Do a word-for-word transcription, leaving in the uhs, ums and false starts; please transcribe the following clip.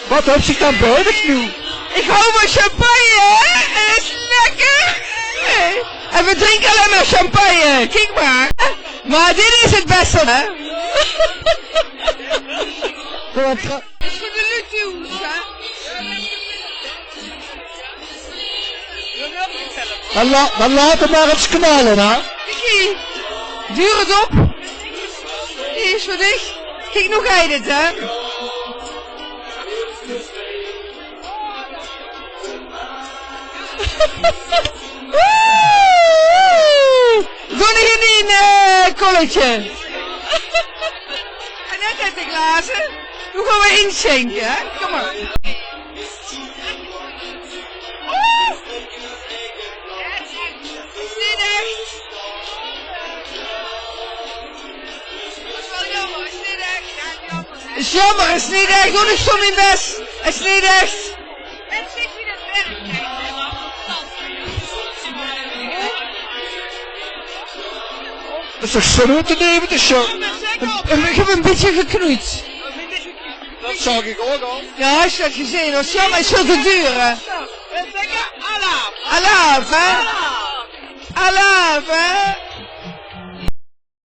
Wat höbs dich dan bie dich noe? Ich hou van champagne, hè? Is lekker. En we drinke allein mer champagne. Kiek mer. Mer dit is 't bèste, hè? Is veur de luuj thoes, hè? Dan la-, dan laot 'm mer ins knalle, hè? Kiki, duur 't op. Die is veur dich. Kiek, noe geit 't, hè? Woe! Doon ich in dien, eh, kolletje. En net het de glaze. Noe gaon we insjinke, hè? Kom mer. Is neet erg. Is neet erg. Is jaomer, is neet erg. Doon ich zo mien bès. Is neet erg. Dat is toch zo te nemen, dus zo. En ich höb 'm e bietje geknoeid. Dat zag ich ouch al. Ja, is dat gezeen? Dat is jaomer, is väöl te duur, hè? Alaaf, hè? Alaaf, hè?